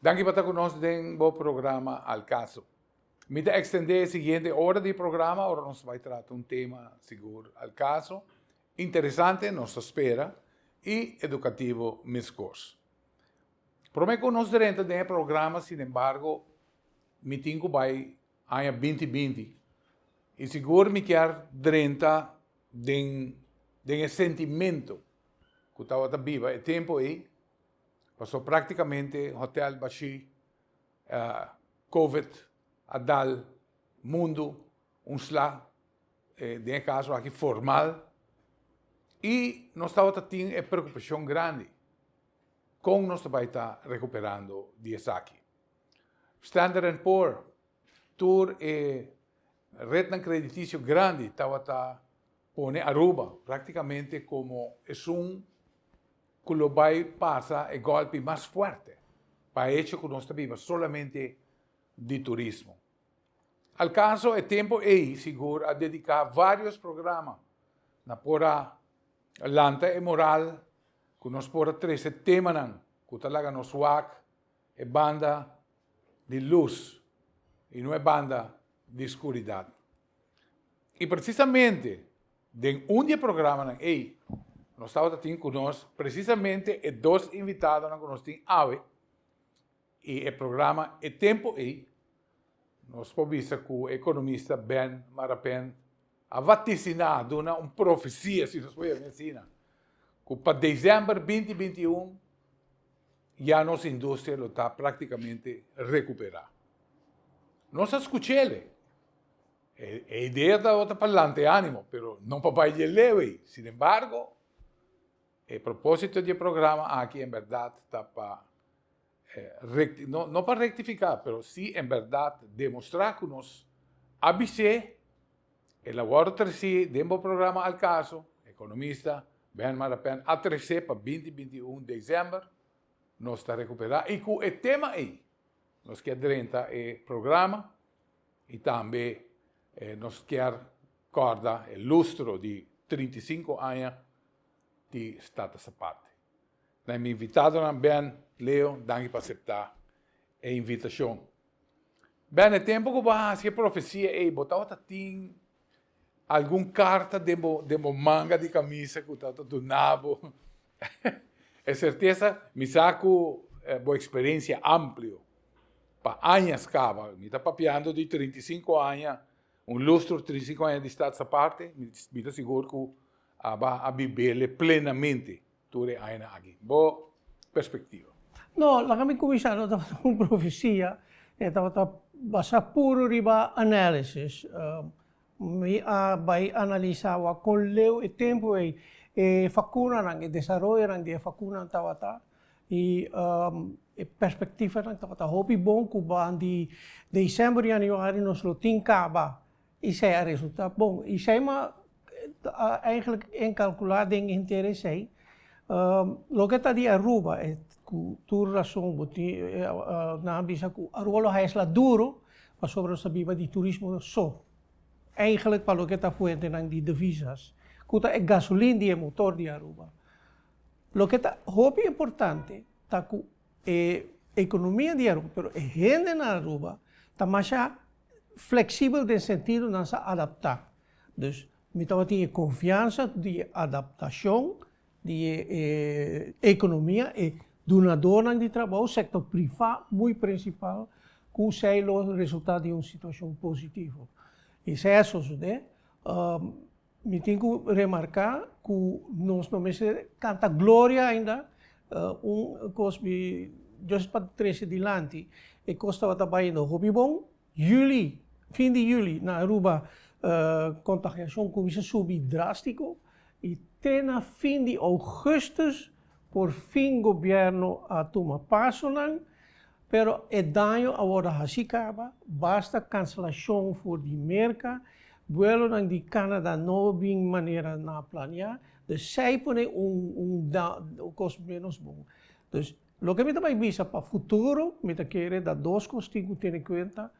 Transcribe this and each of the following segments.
Danki pa ta ku nos den bo programa Al Caso. Mi ta ekstendé e siguiente ora di programa ora nos bai trata un tema sigur al caso, interesante, nos ta spera, i edukativo meskos. Promé ku nos drenta den e programa, sinembargo, mi tin ku bai aña binti binti i sigur mi kier drenta den den e sentimento ku tabata biba e tempu ei, pasobra praktikamente hotel bashí, Covid a dal mundu un sla, den e kaso aki formal, i nos tabata tin e preokupashon grandi kon nos ta bai ta rekuperando di esaki. Standard and Poor, tur e retnan kreditisio grandi tabata pone Aruba praktikamente komo esun ku lo bai pasa e gòlpi mas fuerte pa e hecho ku nos ta biba solamente di turismo. Al kaso e tempu ei sigur a dediká vários programa na por a lanta e moral ku nos por a trese temanan ku ta laga nos wak e banda di lus i no e banda di skuridat. I presisamente den un di e programanan ei nos tabata tin ku nos presisamente e dos invitadonan ku nos tin awe i e programa e tempu ei nos por bisa ku e ekonomista Ben Marapen a vatisiná, duna un profesia si nos por yama asina, ku pa desèmber binti 21 ya nos industria lo ta praktikamente rekuperá. Nos a skuch'el. E idea tabata pa lanta e ánimo, pero no pa bai dje leu ei. Sin embargo, e propósito di e programa aki en bèrdat ta pa no, no pa rektifiká, pero sí en bèrdat demostrá ku nos a bis'é, el a wòrdu tresí den bo programa Al Caso, ekonomista Ben Marapen a tres'é pa binti 21 desèmber, nos ta rekuperá i ku e tema ei nos kier drenta e programa i tambe nos kier kòrda e lustro di 35 aña di Status Aparte. Na mi invitadonan Ben, Leo, danki pa aseptá e invitashon. Ben, e tempu ku bo a hasi e profesia ei, bo tabata tin algun karta den bo den bo manga di kamisa ku tabata duna bo e sertesa? Mi sa ku bo eksperensia amplio pa añas kaba, mi ta papiando di 35 aña, un lustro 35 aña di Status Aparte, mi ta sigur ku aba a bibele plenamente. Tur e añanan aki. Bo perspektiva. No, laga mi kuminsá, no tabata un profesia, e tabata basá puru riba análisis. Mi a bai analisá wak kon leu e tempu ei e vakunanan, e desaroyonan di e vakunanan tabata i e perspektivanan tabata hopi bon ku ban di desèmber, yanüari nos lo tin kaba Esei a resulta bon. Esei ma eigenlijk inkalkulá den henter esei. Loke ta di Aruba, ku tur rason bo tin, nan a bisa ku Aruba lo haña esla duro pasobra nos ta biba di turismo so. Eigenlijk pa loke ta fuentenan di divisas, ku ta e gasolin di e motor di Aruba. Loke ta hopi importante ta ku e ekonomia di Aruba, pero e hende na Aruba ta masha Flexibel den sentido nan sa adaptá. Dus mi tabatin e konfiansa di e adaptashon di e ekonomia, e dunadornan di trabou, sektor privá muy prinsipal, ku esei lo resultá den un situashon positivo. Esei a sosodé. Mi tin ku remarká ku nos no mester kanta gloria ainda. Un kos mi just pa trese dilanti, e kos tabata bayendo hopi bon. Juli, fin di juli na Aruba kontagiashon kuminsá subi drástiko i te na fin di ougùstùs por fin gobièrnu a tuma pasonan. Pero e daño a wordo haci caba, basta cancelacion for di Merca, buelonan di Canada no bin manera nan a planea, dus zij pone un un cos menos bon. Dus loke mi ta bay bisa pa futuro, mi ta kere da dos cos tin cu tene cuenta,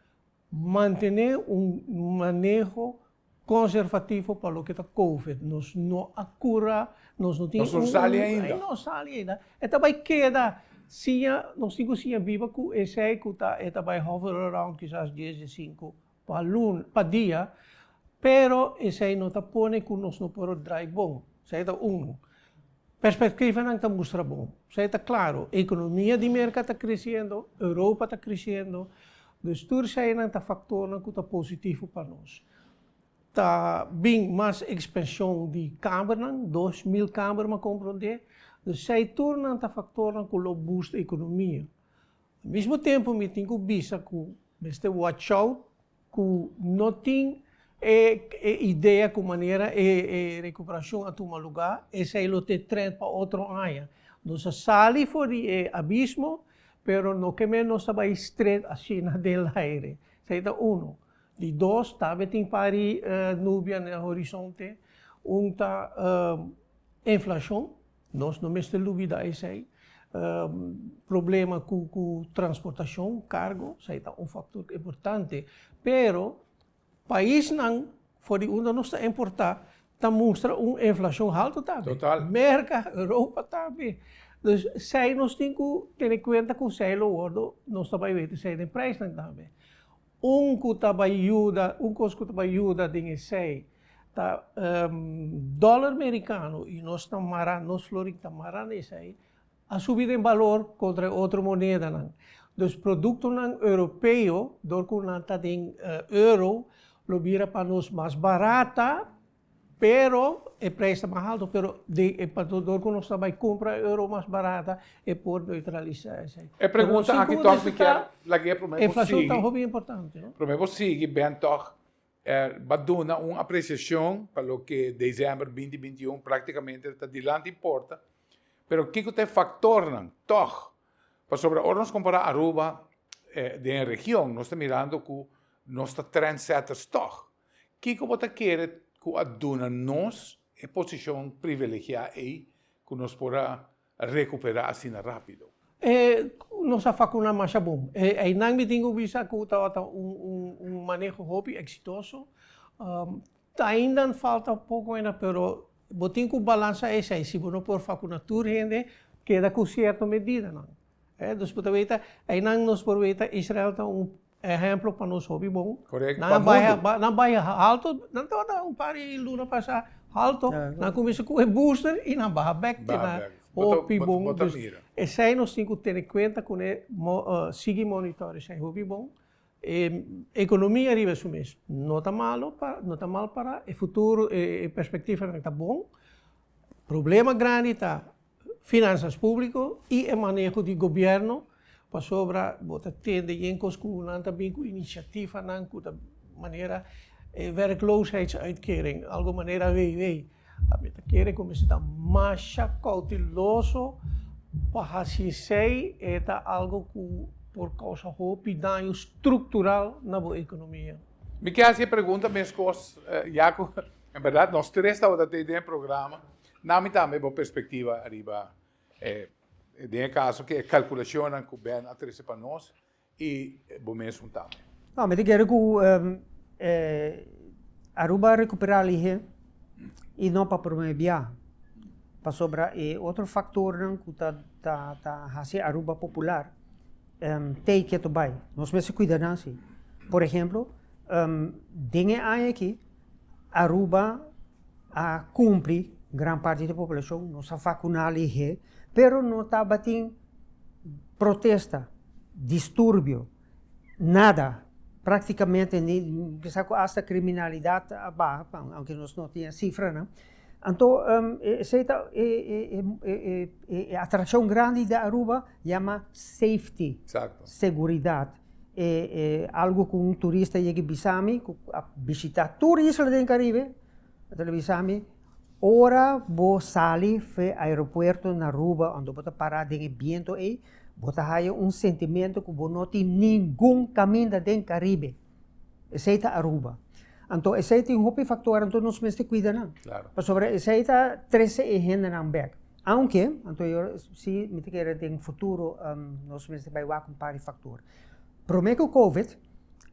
mantene un maneho Conservativo pa loke ta covid. Nos no a cura, nos no tin Nos no sali ainda. No sali ainda. E ta bay keda. Siña, nos tin ku siña biba ku esei ku ta e ta bai hover around kisas dies di sinku pa luna, pa dia, pero esei no ta pone ku nos no por drai bon. Esei ta unu. Perspektivanan ta mustra bon. Esei ta klaro. Ekonomia di Merka ta kresiendo, Europa ta kresiendo, dus tur eseinan ta faktornan ku ta positivo pa nos. Ta bin mas ekspanshon di kambernan, 2000 kamber m'a komprondé. Dus esei tur nan ta faktornan ku lo boost ekonomia. Al mismo tempu mi tin ku bisa ku mester watch out ku no tin e e idea ku manera e e rekuperashon a tuma lugá, esei lo ta e trend pa otro aña. Nos a sali for di e abismo, pero no ke men nos ta bai stret asina den laire. Esei ta uno. Di dos, tambe tin par di nubia na e horizonte. Un ta inflashon, nos no mester lubida esei. Problema ku transportashon, kargo, esei ta un faktor importante. Pero paisnan for di unda nos ta importá ta mustra un inflashon haltu tambe. Merka, Europa tambe. Dus esei nos tin ku tene kuenta ku esei lo wòrdu, nos ta bai wete esei den preisnan tambe. Un ku ta bai yuda, un kos ku ta bai yuda den esei ta dòler merikano i nos ta mara, nos florin ta mara na esei, a subi den balor kontra e otro monedanan. Dus produktonan europeo, dor ku nan ta den euro, lo bira pa nos mas barata. Pero e prijs ta mas alto, pero den e pa dor ku nos ta bai kumpra euro mas barata e por neutralisá esei. E pregunta aki tòg mi kier lag'é promé bo sigui. Inflashon ta hopi importante, no? Promé bo sigui, Ben tòg ba duna un apresiashon pa loke desèmber binti 21 praktikamente ta dilanti porta, pero kiko ta e faktornan tòg? Pasobra ora nos kompará Aruba den e region nos ta mirando ku nos ta trendsetters tòg. Kiko bo ta kere ku a duna nos e posishon privilegiá ei ku nos por a rekuperá asina rápido? E nos a fakuná masha bon. Einan mi tin ku bisa ku tabata un maneho hopi eksitoso. Ta ainda falta poko ainda, pero bo tin ku balansa esei. Si bo no por fakuná tur hende, keda ku sierto medidanan. Dus bo ta weta, einan nos por weta Israel ta un Ehemplo pa nos hopi bon. Correcto, pa mundu. Nan bai halto, nan tabata un par di luna pasa halto, nan cuminsa cu e booster y nan baha bek te na hopi bon. Bo ta mira. Esey nos tin cu tene cuenta cune, sigui monitor esey hopi bon. E economia riba su mes no ta malo, no ta mal para, e futuro, e perspectivanan ta bon. Problema grandi ta Finanzas publico y e maneho di gobierno, pasobra bo ta tende yen cos cu nan ta bin cu iniciativanan cu ta manera e werkloosheidsuitkering, algo manera WW. Mi ta kere cu mester ta masha cauteloso pa haci esey, e ta algo cu por causa hopi daño structural na bo economia. Mi ke haci e pregunta mescos, ya cu en berdad nos tres tabata den e programa. Na mi tambe bo perspectiva ariba e den e caso cu e calculacionnan cu Ben a trece pa nos y bo mesun tambe. No, mi ta kere cu Aruba a recupera lihe y no pa prome bia, pasobra e otro factornan cu ta ta haci Aruba popular t'ey keto bay. Nos mester cuida nan si. Por ehemplo, den e aña aki Aruba a cumpli gran parti di poblacion, nos a vacuna lihe, pero no tabatin protesta, disturbio, nada, practicamente ni bisa cu hasta criminalidad a baha, aunke nos no tin e cifranan. Anto esey ta e atraccion grandi di Aruba yama safety, seguridad. Algo cu un turista yega bisa mi cu a bishita tur isla den Caribe, A ta bisa mi, Ora bo sali fe aeropuerto na Aruba unda bo ta para den e biento ei, bo ta haya un sentimento ku bo no tin ningun kaminda den Karibe. Esei ta Aruba. Anto esei tin hopi faktor, anto nos mester kuida nan. Pasobra esei ta trese e hendenan bek. Aunke, anto yo si mi ta kere den futuro nos mester bai wak un par di faktor. Prome ku Covid,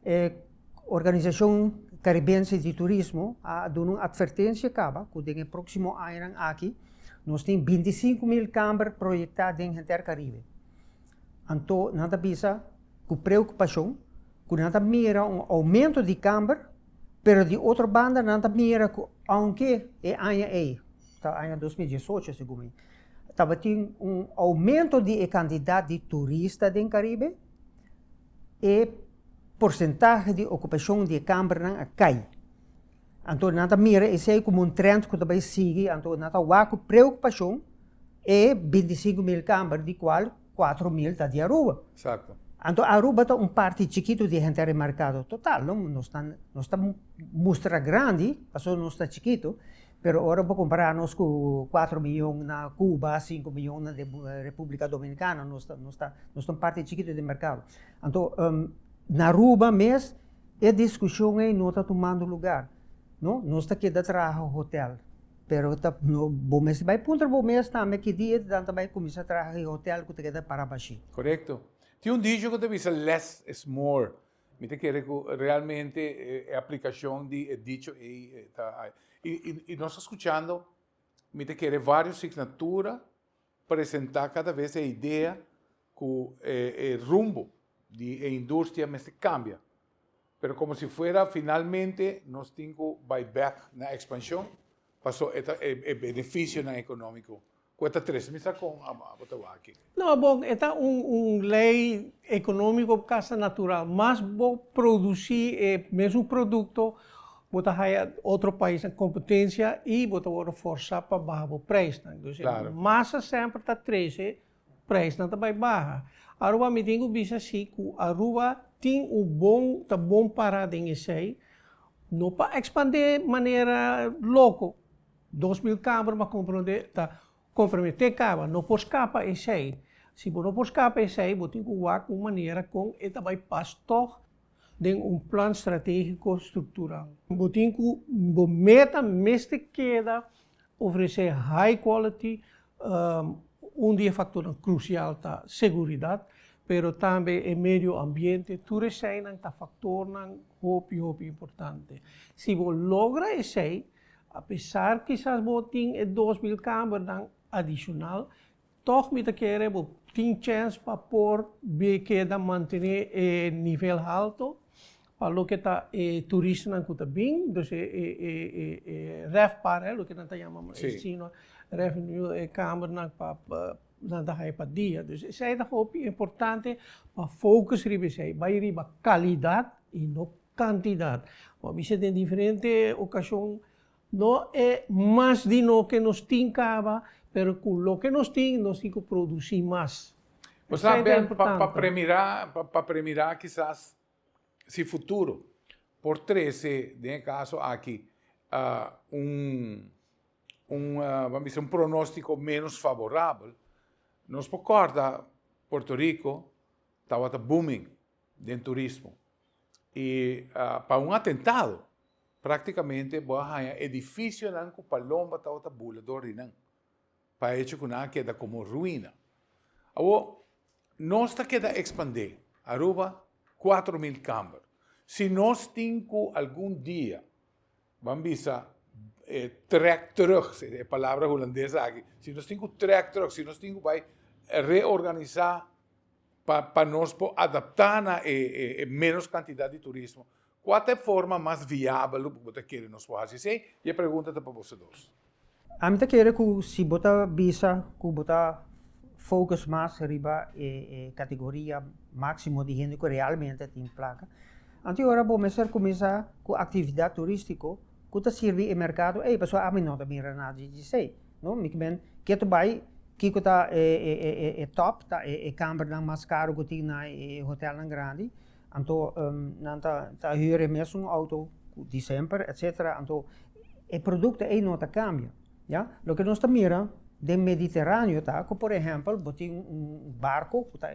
e Organisashon Karibense di Turismo a duna un atvertensia kaba ku den e próksimo añanan aki nos tin 25.000 kamber proyektá den henter Karibe. Anto nan ta bisa ku preokupashon ku nan ta mira un oumento di kamber, pero di otro banda nan ta mira ku ounke e aña ei, ta aña 2018 segun mi, tabatin un oumento di e kantidat di turista den Karibe, e porsentahe di okupashon di e kambernan a kai. Anto nan ta mira esei komo un trend ku ta bai sigui, anto nan ta wak ku preokupashon e 25.000 kamber di kual 4.000 ta di Aruba. Exacto. Anto Aruba ta un parti chikitu di henter e merkado total, no? Nos ta nos ta mustra grandi pasobra nos ta chikitu, pero ora bo kompará nos ku 4 miyon na Cuba, 5 miyon na Repúblika Dominikana, nos ta nos ta nos ta un parti chikitu di e merkado. Anto na Aruba mes E diskushon ei no ta tumando lugar, no? Nos ta keda traha hotel, pero ta no bo mester bai puntra bo mes tambe ki dia nan ta bai kuminsá traha e hotel ku ta keda para bashí. Korekto. Tin un dicho ku ta bisa less is more. Mi ta kere ku realmente e aplikashon di e dicho ei ta i i nos ta skuchando mi ta kere vários signatura presentá kada bes e idea ku e rumbo di e industria mester kambia. Pero komo si fuera finalmente nos tin ku bai bèk na ekspanshon paso e ta e benefisionan ekonómiko ku e ta trese. Mi sa kon abo ta wak aki. No, bon, e ta un un lei ekonómiko kasa natural. Mas bo produsí e mesun produkto, bo ta haya otro paisnan kompetensia i bo ta wòrdu forsá pa baha bo preisnan. Dus e masa semper ta trese, preisnan ta bai baha. Aruba mi tin ku bisa si ku Aruba tin un bon, ta bon pará den esei, no pa ekspandé manera loko, 2000 kamer m'a komprondé ta komprometé kaba, no por skapa esei. Si bo no por skapa esei, bo tin ku wak un manera kon e ta bai pas tòg den un plan strategico structural. Bo tin cu bo meta mester keda ofrece high quality, un di e factornan crucial ta seguridad, pero tambe e medio ambiente, tur eseinan ta factornan hopi hopi importante. Si bo logra esei, apesar kisas bo tin e 2000 kamernan adicional, Tòg mi ta kere bo tin chèns pa por be keda mantené e nivel halto pa loke ta e turistanan ku ta bin, dus e e e e e RevPAR, loke nan ta yama e sino revenue, e kamernan pa nan ta haya pa dia. Dus esei ta hopi importante pa focus riba esei, bai riba kalidat i no kantidat. Bo a bisa den diferente okashon. No e mas di loke nos tin kaba, pero ku loke nos tin, nos tin ku produsí mas. Bo sa, Ben, pa premirá, pa premirá kisas si futuro por trese, den e kaso aki, un, un, ban bisa, un pronóstiko ménos favorabel, nos por kòrda Puerto Rico tabata booming den turismo. I pa un atentado, Práktikamente bo a haña edifisionan ku palomba tabata bula dor di nan, pa hecho ku nan a keda komo ruina. Awor, nos ta keda ekspandé Aruba 4000 kamber. Si nos tin ku algun dia, ban bisa, trek terug, e palabra hulandes aki, si nos tin ku trek terug, si nos tin ku bai reorganisá pa nos por adaptá na e ménos kantidat di turismo, Kua ta e forma mas viabel ku bo ta kere nos por hasi esei? I e pregunta ta pa boso dos. Ami ta kere ku si bo ta bisa ku bo ta focus mas riba e kategoria máksimo di hende ku realmente tin plaka, anto e ora bo mester kuminsá ku aktividat turístiko ku ta sirbi e merkado ei, pasobra ami no ta mira nada di esei, no? Mi kimen ke ta bai kiko ta e top, ta e kambernan mas karu ku tin na e hotelnan grandi. Anto nan ta ta huur e mesun auto di semper etcetera anto e producto ey no ta cambia ya. Loke nos ta mira den Mediteraneo ta cu por ehempel bo tin un barco cu ta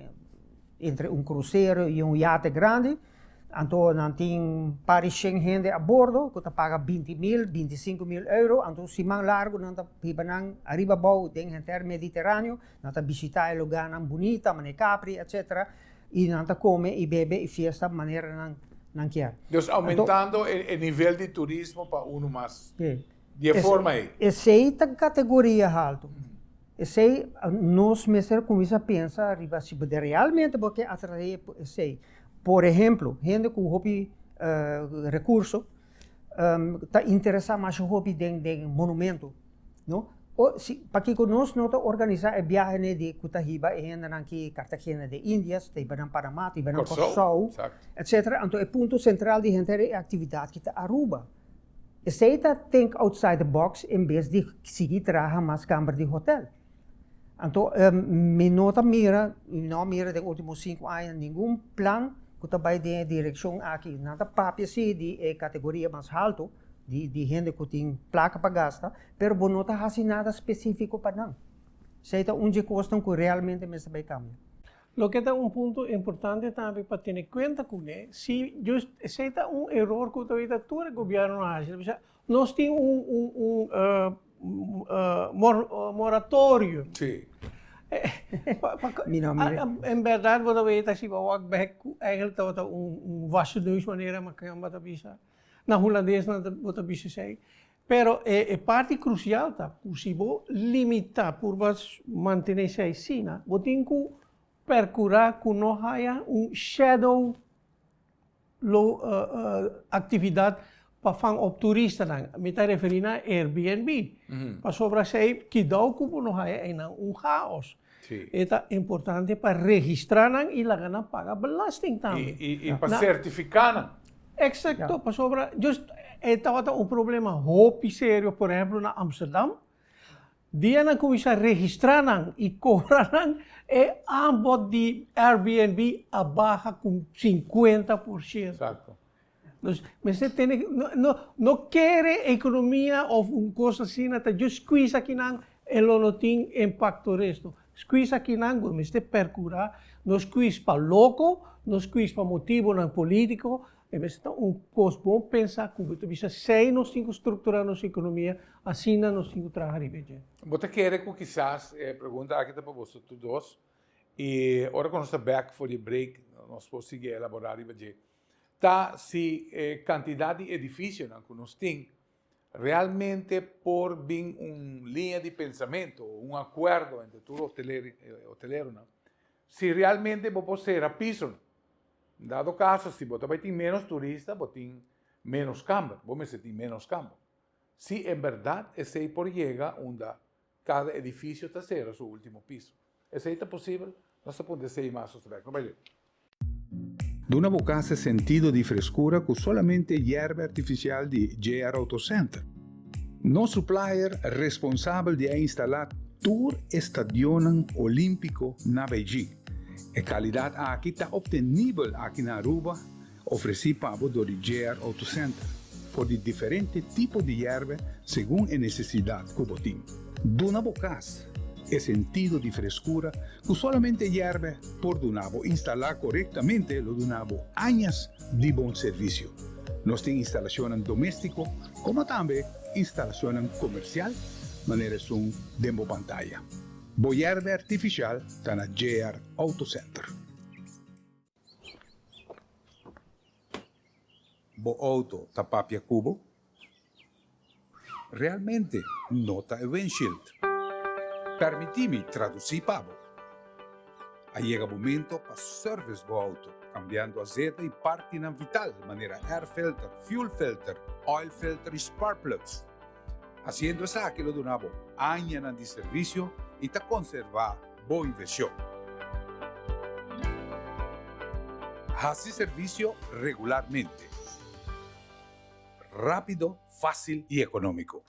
entre un crucero y un yate grandi anto nan tin par di shen hende a bordo cu ta paga 20.000 25.000 euro anto un siman largo nan ta hiba nan ariba abao den henter Mediteraneo nan ta bishita e lugarnan bunita manera Capri etcetera. I nan ta kome i bebe i fiesta manera nan nan kier. Dus aumentando e nivel di turismo pa unu mas di e forma ei. Esei ta kategoria haltu. Esei nos mester kuminsá pensa riba si bo realmente bo ke atraé esei. Por ehemplo, hende ku hopi rekurso ta interesá masha hopi den den monumento, no? O si pakiko nos no ta organisá e biahenan di ku ta hiba e hendenan ki Cartagena de Indias, ta hiba nan Panamá, ta hiba nan Kòrsou, etcetera. Anto e punto sentral di henter e aktividat ki ta Aruba. Esei ta think outside the box en bes di sigui traha mas kamber di hotel. Anto mi no ta mira, mi no a mira den ultimo sinku aña ningun plan ku ta bai den e direkshon aki. Nan ta papia si di e kategoria mas haltu di di hende ku tin plaka pa gasta, pero bo no ta hasi nada spesífiko pa nan. Esei ta un dje kosnan ku realmente mester bai kambia. Loke ta un punto importante tambe pa tene kuenta kuné, si just esei ta un eror ku tawita tur e gobièrnu a hasi, ta bisa nos tin un un un moratorium. Sí. Mi no mira. En bèrdat bo ta weta si bo wak bèk ku eigentlik tabata un un wassen neus manera Makamba ta bisa. Na hulandes nan bo ta bisa esei. Pero e parti krusial ta ku si bo limitá purba mantené esei asina, bo tin ku perkurá ku no haya un shadow lo aktividat pa fan op turistanan. Mi ta referí na Airbnb. Pasobra esei kidou ku bo no haya einan un chaos. E ta importante pa registrá nan i laga nan paga belasting tambe. I pa sertifiká nan. Exacto, pasobra just e tabata un problema hopi serio, por ehemplo na Amsterdam, dia nan cuminsa registra nan y cobra nan, e aanbod di Airbnb a baha cu 50%. Exacto. Dus mester tene, no, no, no kere economia of un cos asina ta just squeeze akinan e lo no tin impacto resto. Squeeze akinan bo mester percura, no squeeze pa loco, no squeeze pa motibonan politico, e mester ta un cos bon pensa cu bo ta bisa esey nos tin cu structura nos economia, asina nos tin cu traha riba dje. Bo ta kere cu kisas, e pregunta aki ta pa boso tur dos, y ora cu nos ta bek for di break nos por sigui elabora riba dje. Ta si e kantidat di edifisionan ku nos tin realmente por bin un liña di pensamentu, un akuerdo entre tur hoteleronan, si realmente bo por sera pisonan. Dado kaso si bo ta bai tin ménos turista, bo tin ménos kamber, bo mester tin ménos kamber. Si en bèrdat esei por yega unda kada edifisio ta sera su último piso. Esei ta posibel? Nos ta puntra esei mas nos ta bek. No bai leu. Duna bo kas e sentido di freskura ku solamente yerba artifisial di JR Auto Center. Nos supplier responsabel di a instalá tur e stadionnan olímpiko na Beijing. E kalidat aki ta optenibel aki na Aruba Ofresí pa bo dor di JR Auto Center for di diferente tipo di yerbe segun e nesesidat ku bo tin. Duna bo kas e sentido di freskura ku solamente yerbe por duna bo. Instalá korektamente lo duna bo añas di bon servisio. Nos tin instalashonnan doméstiko komo tambe instalashonnan komersial manera esun den bo pantaya. Bo yerbe artifisial ta na JR Auto Center. Bo auto ta papia ku bo? Realmente no ta e windshield. Permití mi tradusí pa bo. A yega momento pa service bo auto, kambiando azeta i partinan vital manera air filter, fuel filter, oil filter i spark plugs. Hasiendo esaki lo duna bo añanan di servisio i ta konservá bo invershon. Hasi servisio regularmente. Rápido, fásil i ekonómiko.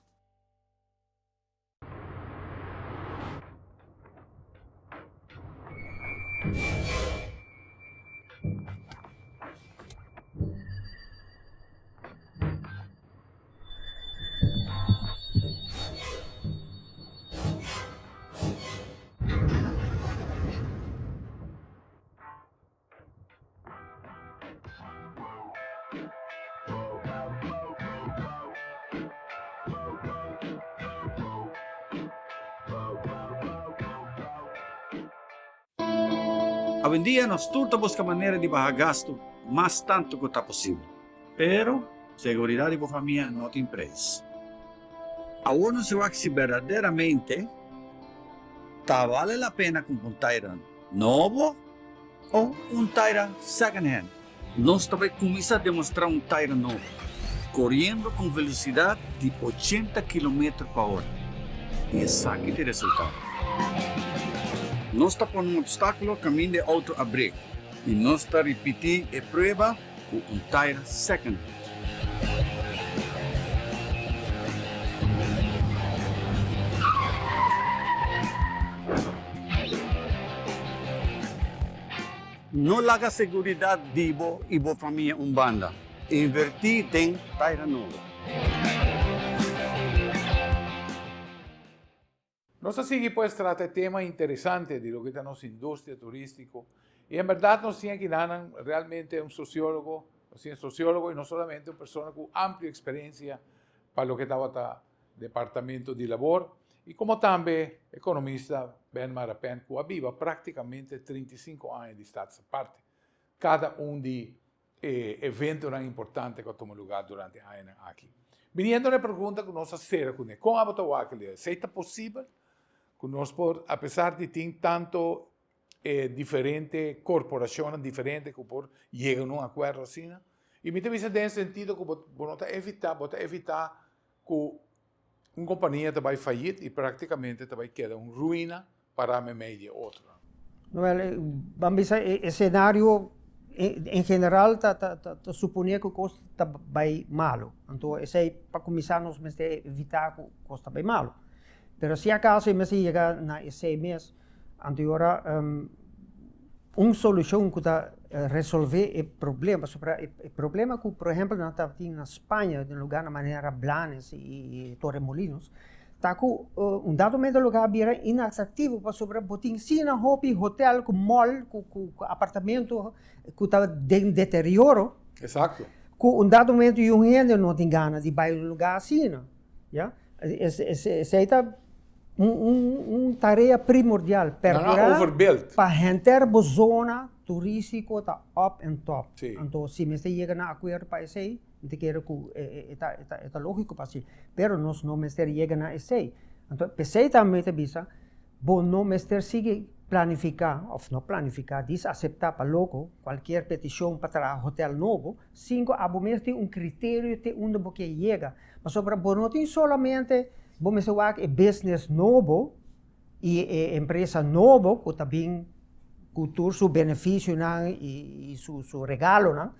Awendia nos tur ta buska manera di baha gastu mas tantu ku ta posibel. Pero, seguridat di bo famia no tin preis. Awor nos wak si berdaderamente. Ta bale la pena cumpra un taira nobo o un taira second hand? Nos ta bay cuminsa demostra un taira nobo, coriendo cu un velocidad di ochenta kilometer pa ora. Y esaki ta e resultado. Nos ta pone un obstaculo caminda e auto a brek y nos ta ripiti e prueba cu un taira second hand. No laga seguridad di bo y bo famia un banda. Inverti den taira nobo. Nos ta sigui pues trata e tema interesante di loke ta nos industria turistico y en berdad nos tin akinanan realmente un sociologo, nos tin sociologo y no solamente un persona cu amplio experiencia pa loke tabata Departamento di Labor y como tambe economista Ben Marapen cu a biba practicamente 35 aña di Staats Aparte. Cada un di e eventonan importante ku a tuma lugá durante e añanan aki. Biniendo na e pregunta ku nos a sera kuné, kon abo ta wak lei? Esei ta posibel ku nos por, apesar di tin tanto e diferente korporashonnan diferente ku por yega na un akuerdo asina? I mi ta bisa den e sentido ku bo bo no ta evitá, bo ta evitá ku un kompania ta bai fayit i praktikamente ta bai keda un ruina pará meimei di e otronan. Wel, ban bisa e scenario en general ta ta ta suponé ku kos ta bai malu. Anto esei pa kuminsá nos mester evitá ku kos ta bai malu. Pero si akaso e mester yega na esei mes, anto e ora un solushon ku ta resolvé e problema, pasobra e problema ku por ehèmpel nan tabatin na Spaña den lugarnan manera Blanes i Torremolinos, Ta ku un dado momento lo a bira inatractivo pasobra bo tin asina hopi hotel ku mall ku ku apartamento ku ta den deterioro. Exacto. Ku un dado momento yu hende no tin gana di bai un lugar asina, ya. Esei ta un un un tarea primordial, percura pa henter bo zona turistico ta up and top. Anto si mester yega na acuerdo pa esei. Mi ta kere ku e ta e ta lógiko pa hasi, pero nos no mester yega na esei. Anto p'esei tambe mi ta bisa, bo no mester sigui planifiká, òf no planifiká, dis aseptá pa loko kualkier petishon pa traha hotèl nobo, sin ku abo mes tin un kriterio te unda bo ke yega. Pasobra bo no tin solamente bo mester wak e business nobo i e empresa nobo ku ta bin ku tur su benefisionan i su su regalonan,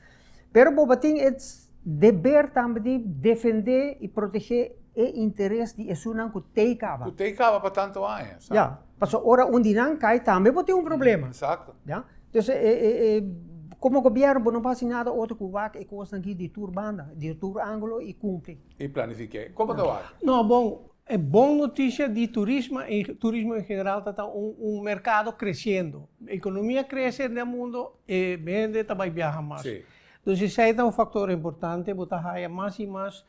Pero bo batin e deber tambe di defendé i protegé e interes di esunnan ku tei kaba. Ku tei kaba pa tantu aña, exacto. Ya, pasobra ora un di nan kai tambe bo tin un problema. Exacto. Ya, entonces e e e komo gobièrnu bo no por hasi nada otro ku wak e kosnan aki di tur banda, di tur ángulo i kumpli. I planifiké. Komo ta wak? No, bon, e bon notisia di turismo turismo en general ta ta un un merkado kresiendo. Ekonomia krese den mundo, e hende ta bai biaha mas. Dus esei ta un faktor importante, bo ta haya mas i mas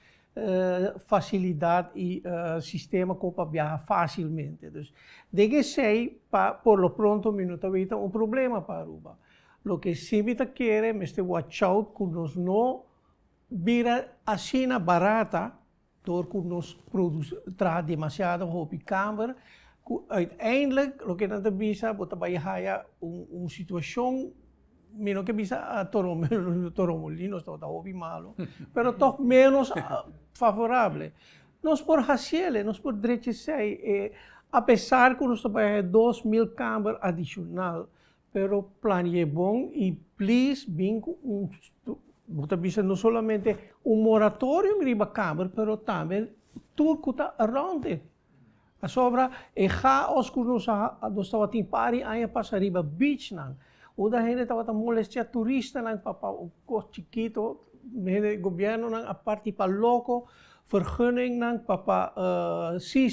fasilidat i sistema kon pa biaha fasilmente. Dus den esei pa por lo pronto mi no ta weta un problema pa Aruba. Loke si mi ta kere mester watch out ku nos no bira asina barata Door ku nos traha demasiado hopi kamber, ku uiteindelijk loke nan ta bisa bo ta bai haya un situashon, mi no ke bisa Torremolinos tabata hopi malo, pero tog menos favorable. Nos por hasiele, nos por drecha esei, apesar ku nos ta bai haya 2000 kamber adishonal, Pero plani'é bon y please bin cu un, bo ta bisa no solamente un moratorium riba kamer pero tambe tur cu ta around it. Pasobra e chaos cu nos a nos tabatin par di aña pasa riba beachnan, unda hende tabata molestia turistanan pa pa un cos chikito, hende gobiernonan a parti pa loco, vergunningnan pa pa sea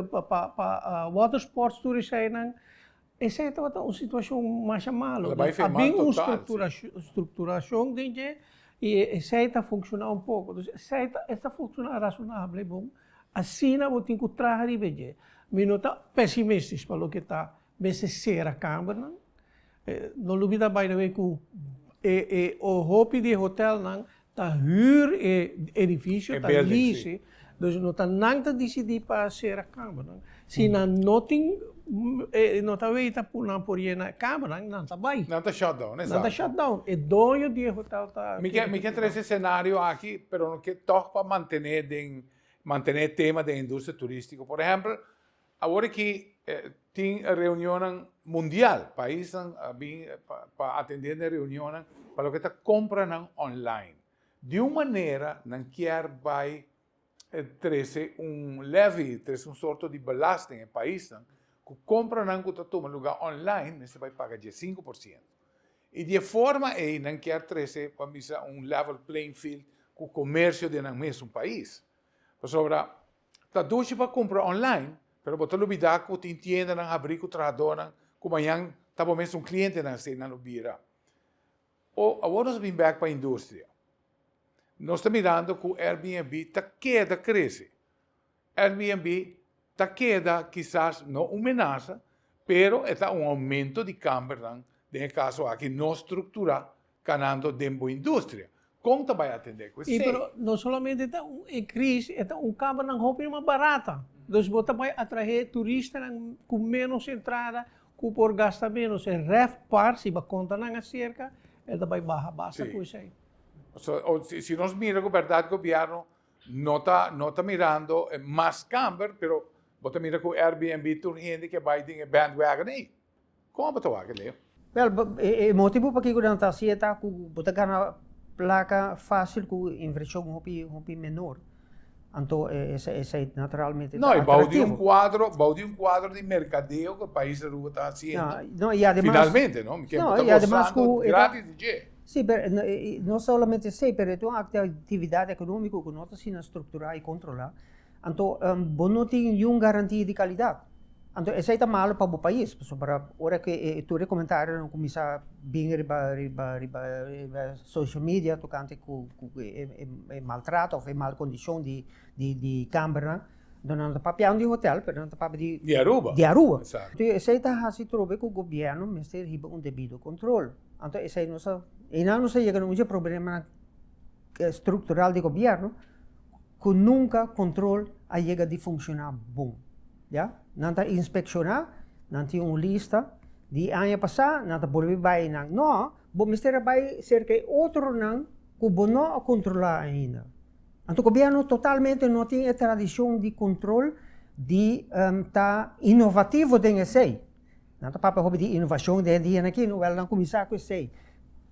pa pa watersports tur eseinan. Esei tabata un situashon masha malu. A bin un strukturashon den dje i esei ta funkshoná un poko. Dus esei ta e ta funkshoná rasonabel bon. Asina bo tin ku traha riba dje. Mi no ta pesimistis pa loke ta mester sera kambernan. No lubida by the way ku e e hopi di e hotelnan ta hür e edifisio, ta lease. Dus no ta nan ta disidí pa sera kambernan. Si nan no tin. no ta weta ku nan por yena e kamernan, nan ta bai. Nan ta shut down, Nan ta shut down. E doño di e hotel ta. Mi ke mi ke trese senario aki, pero no ke tòg pa mantené den mantené e tema den industria turístiko. Por ehèmpel, awor aki tin reunionnan mundial, paisnan a bin pa atendé den reunionnan pa loke ta kompranan online. Di un manera nan kier bai trese un levy, trese un sorto di belasting e paisnan ku kompranan ku ta tuma lugá online mester bai paga 15%. I di e forma ei nan kier trese pa bisa un level playing field ku komersio den nan mesun pais. Pasobra ta dushi pa kumpra online, pero bo ta lubidá ku tin tiendanan habrí ku trahadónan ku mañan ta bo mesun klientenan esei nan lo bira. O awor nos a bin bek pa industria. Nos ta mirando ku Airbnb ta keda krese. Airbnb ta keda kisas no un menasa, pero e ta un oumento di kambernan, den e kaso aki no strukturá, kanando den bo industria. Kon ta bai atendé ku esei? Pero no solamente ta un e kris, e ta un kambernan hopi mas barata. Dus bo ta bai atraé turistanan ku ménos entrada, Ku por gasta menos e RevPAR, si bo konta nan aserka, el ta bai baha basta ku esei. So, si nos mira ku bèrdat gobièrnu no ta no ta mirando mas kamber, pero bo ta mira ku Airbnb tur hende ke bai den e bandwagon ei. Kon bo ta wak, Leo? Wèl, e motibu pakiko nan ta hasi e ta ku bo ta gana plaka fásil ku invershon hopi hopi menor. Anto esei naturalmente ta atractivo. No, y bou di un cuadro, bou di un cuadro di mercadeo cu e pais Aruba ta haciendo. No, y ademas. Finalmente, no? Mi no, y ademas cu gratis di dje. Si, pero no solamente esei, pero e ta un actividad economico cu no ta asina structura y controla. Anto bo no tin niun garantia di calidad. Anto esei ta malo pa bo pais, pasobra ora cu tur e comentarionan cuminsa bin riba riba riba social media tocante cu e maltrato of e mal condicion di di cambernan, anto nan ta papia di hotel pero nan ta papia di Di Aruba. Di Aruba. Anto esei ta haci trobe cu gobierno mester hiba un debido control. Anto esei nos a, einan nos a yega na un dje problemanan structural di gobierno cu nunca control a yega di funciona bon. Ya, nan ta inspecciona, nan tin un lista di aña pasa, nan ta bolbe bay nan. No, bo mester a bay cerca e otronan cu bo no a controla ainda. Anto gobierno totalmente no tin e tradicion di control di ta innovativo den esey. Nan ta papia hopi di inovacion den e dianan aki, no? Wel, nan cuminsa cu esey.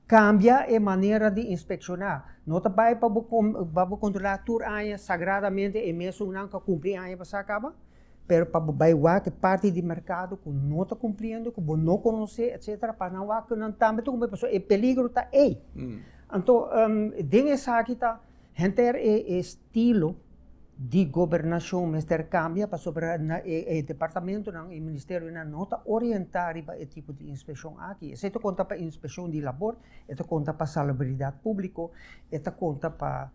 Cambia e manera di inspecciona. No ta bay pa bo pa bo controla tur aña sagradamente e mesunnan cu a cumpli aña pasa caba, pero pa bo bay wak e parti di mercado cu no ta cumpliendo, cu bo no conoce, etcetera, pa nan wak cu nan tambe ta cumpli, pasobra e peligro ta ey. Anto, den esaki ta Henter e estilo di gobernashon mester kambia pasobra e departamentonan, e ministerionan no ta orientá riba e tipo di inspekshon aki. Esei ta konta pa inspekshon di labor, e ta konta pa salubridat públiko, e ta konta pa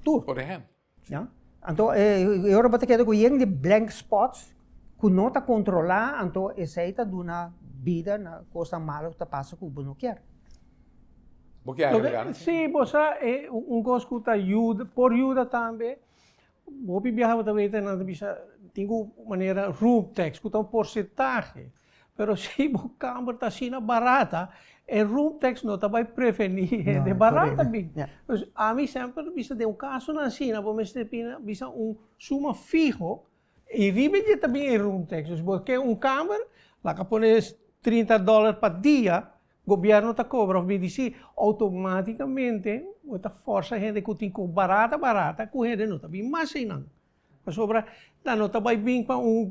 tur. Por ehèmpel. Ya. Anto e ora bo ta keda ku yen di blank spots ku no ta kontrolá, anto esei ta duna bida na kosnan malo ku ta pasa ku bo no kier. Bo ke agregá? Sí, bo sa e un kos ku ta yuda, por yuda tambe, hopi biaha bo ta weta nan ta bisa tin ku manera room tax ku ta un porsentahe, pero si bo kamber ta asina barata, e room tax no ta bai prevení hende barata bin. Dus ami semper ta bisa den un kasonan asina bo mester bina bisa un suma fiho I riba dje ta bin e room tax. Dus bo ke un kamer, laga pone 30 dòler pa dia, gobièrnu ta kobra òf BDC, outomátikamente bo ta fòrsa hende ku tin ku barata barata ku hende no ta bin mas einan. Pasobra nan no ta bai bin pa un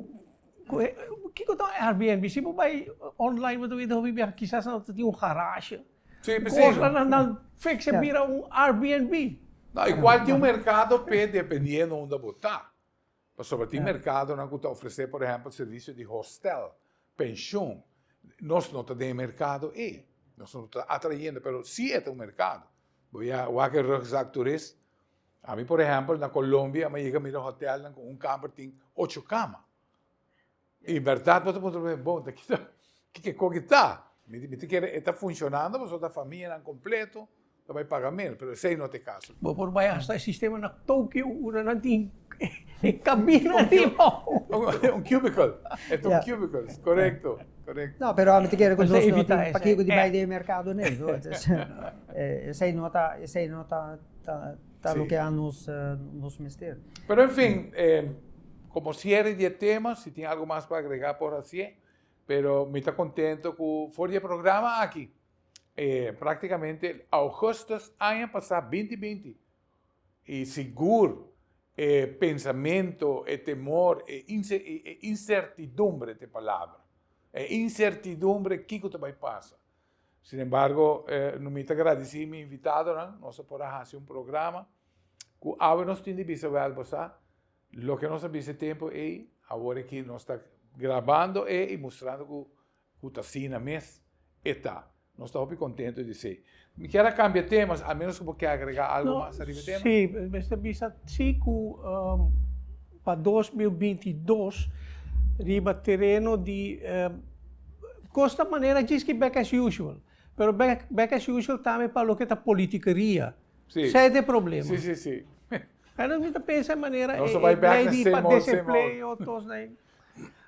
kiko ta un Airbnb? Si bo bai online bo ta weten hopi biaha kisas nan ta tin un garashe. Sí, p'esei. Kosnan nan fix e bira un Airbnb. No, i kual tin un merkado p'e dependiendo unda bo ta. Pasobra tin merkadonan ku ta ofresé, por ehèmpel, servisio di hostel, penshon. Nos no ta den e merkado ei. Nos no ta atrayendo, pero sí e ta un merkado. Bo ya wak e rugzak turist. Ami, por ehèmpel, na Colombia, mi a yega mira hotelnan ku un kamber tin ocho kama. I bèrdat bo ta puntra bo, bon, ta kita, kiko e koki ta? Mi ta kere e ta funshonando pasobra ta famianan kompleto ta bai paga ménos, pero esei no ta e kaso. Bo por bai hasta e sistema na Tokio unda nan tin E cabina riba. Un cubicle. E ta un cubicle, correcto, correcto. No, pero ami ta kere cu nos no tin pakico di bay den e mercado nee. Esey no ta, esey no ta, ta loke a nos, nos mester. Pero en fin, como cierre di e tema, si tin algo mas pa agrega por hacié, pero mi ta contento cu for di e programa aki, practicamente augustus aña pasa 2020, I sigur e pensamento, e temor, e insertidumbre ta e palabra. E insertidumbre kiko ta bai pasa. Sin embargo, mi ta gradisí mi invitadonan, nos a por a hasi un programa ku awe nos tin di bisa wèl bo sa, loke nos a bisa e tempu ei, awor aki nos ta grabando e i mustrando ku Ku ta asina mes e ta. Nos ta hopi contento di esey. Mi kier a cambia tema, a menos cu bo kier agrega algo mas ariba e tema. Sí, mester bisa sí cu pa 2022 riba tereno di cos ta manera djis ki back as usual, pero back as usual tambe pa loke ta politikeria. Esey ta e problema. Sí, sí, sí. Pero mi ta pensa e manera e ley di pa desempleo, tos na.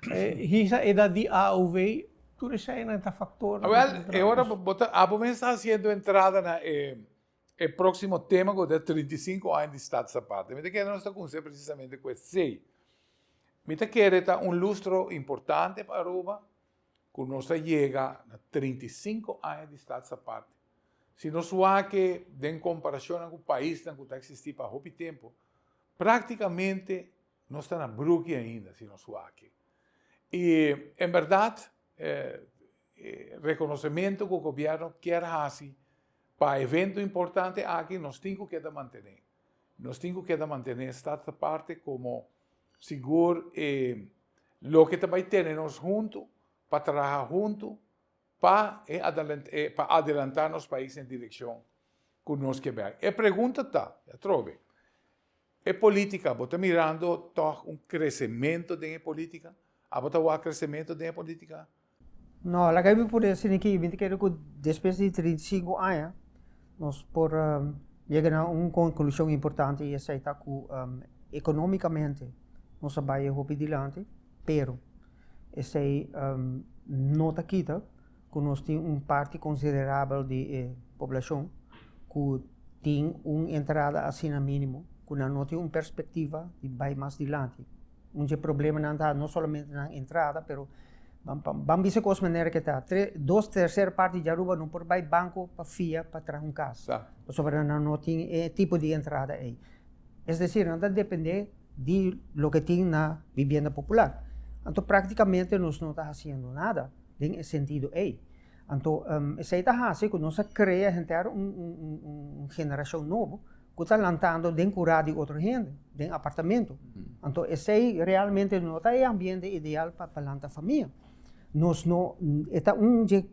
Hisa edad di AOV, tur eseinan ta factornan. Awel, e ora bo ta, abo mes ta haciendo entrada na e e proximo tema cu ta 35 aña di Stadsaparte. Mi ta kere nos ta cuminsa precisamente cu esey. Mi ta kere ta un lustro importante pa Aruba cu nos a yega na 35 aña di Stadsaparte. Si nos wak den comparacionnan cu paisnan cu ta existi pa hopi tempo, practicamente Nos ta na bruki ainda si nos wak. I en bèrdat e rekonosementu ku gobièrnu kier hasi pa evento importante aki nos tin ku keda mantené. Nos tin ku keda mantené Stads Aparte komo sigur e loke ta bai tene nos huntu pa traha huntu pa e pa adelantá nos pais den direkshon ku nos ke bai. E pregunta ta, atrobe, E politica, bo ta mirando toch un crecemento den e politica? Abo ta wak crecemento den e politica? No, laga mi pone asina aki, mi ta kere ku despues di 35 aña nos por yega na un konklushon importante i esei ta ku ekonomikamente nos a bai hopi dilanti, pero esei no ta kita ku nos tin un parti konsiderabel di e poblashon ku tin un entrada asina mínimo ku nan no tin un perspektiva di bai mas dilanti. Un dje problemanan ta no solamente nan entrada pero ban bisa kos manera ke ta, dos terser parti di Aruba no por bai banko pa fia pa traha un kas pasobra nan no tin e tipo di entrada ei. Es desir nan ta depende di loke tin na vivienda popular. Anto praktikamente nos no ta hasiendo nada. Den e sentido ei. Anto esei ta hasi ku nos a krea henter un generashon nobo ku ta lantando den kurá di otro hende, den apartamento. Anto esei realmente no ta e ambiente ideal pa lanta famia. Nos no, e ta un dje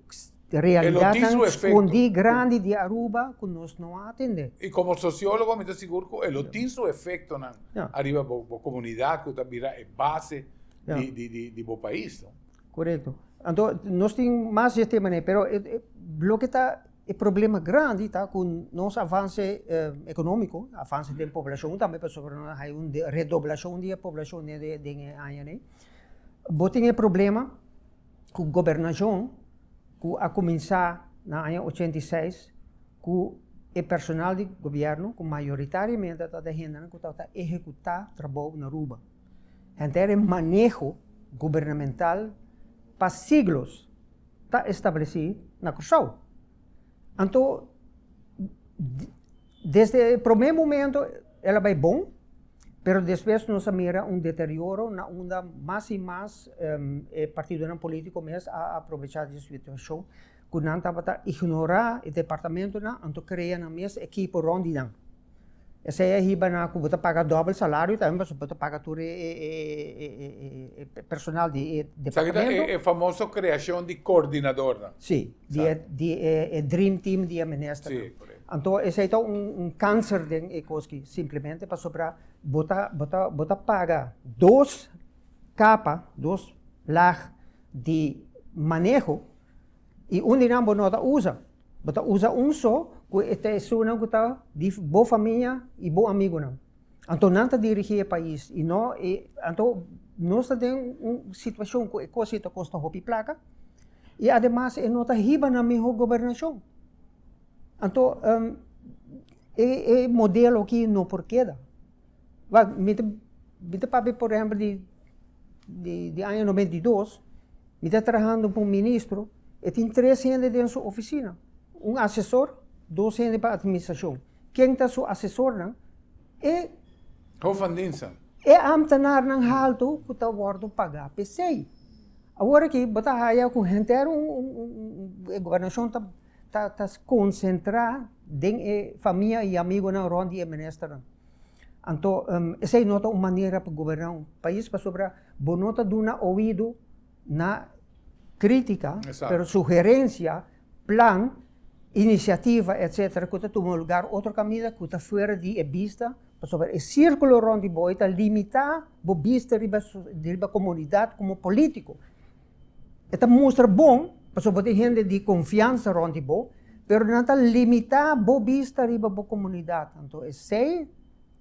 realidatnan skondí grandi di Aruba ku nos no a atendé. I komo sosiólogo mi ta sigur ku e lo tin su efektonan ariba bo komunidat ku ta bira e base di bo pais, no? Korekto. Anto nos tin mas di e tema nei, pero loke ta e problema grandi ta ku nos avanse ekonómiko, avanse den poblashon tambe pasobra nos a hay un redoblashon di e poblashon den e aña nei. Bo tin e problema ku gobernashon ku a kuminsá na aña 86 ku e personal di gobièrnu ku mayoritariamente ta e hendenan ku tabata ehekutá trabou na Aruba. Henter e maneho gubernamental pa siglos ta establesí na Kòrsou. Anto, desde e promé momento el a bai bon, pero despues nos a mira un deterioro na unda mas i mas e partidonan polítiko mes a aprovechá di e situashon ku nan tabata ignorá e departamentonan anto krea nan mes ekipo rònt di nan. Esei a hiba na ku bo ta paga dòbel salario tambe pasobra bo ta paga tur e personal di e departamento. Esaki ta e famoso kreashon di koordinadornan. Si, di e dream team di e ministernan. Si, korekto. Anto esei ta un kanser den e kos aki, simplemente pasobra bo ta bo ta bo ta paga dos kapa, dos lag di maneho i un di nan bo no ta usa. Bo ta usa un so ku e ta esunnan ku ta di bo famia i bo amigunan. Anto nan ta dirigí e pais i no e anto nos ta den un situashon ku e kos ei ta kosta hopi plaka i ademas e no ta hiba na mihó gobernashon. Anto e e modelo aki no por keda. Wak mi ta mi ta papia por ehempel di di di aña 92 mi ta trahando pa un ministro e tin tres hende den su ofisina, un asesor, dos hende pa administrashon. Ken ta su asesornan? E. Hof van Diensten. E ambtenaarnan haltu ku ta wòrdu pagá p'esei. Awor aki bo ta haya ku henter un un e gobernashon ta ta ta konsentrá den e famia i amigunan rònt di e ministernan. Anto esei no ta un manera pa goberná un pais pasobra bo no ta duna oido na krítika, pero sugerensia, plan, inisiativa etcetera ku ta tuma lugar otro kaminda ku ta fuera di e bista pasobra e sírkulo rònt di bo e ta limitá bo bista riba riba komunidat komo polítiko. E ta mustra bon pasobra bo tin hende di konfiansa rònt di bo, pero nan ta limitá bo bista riba bo komunidat. Anto esei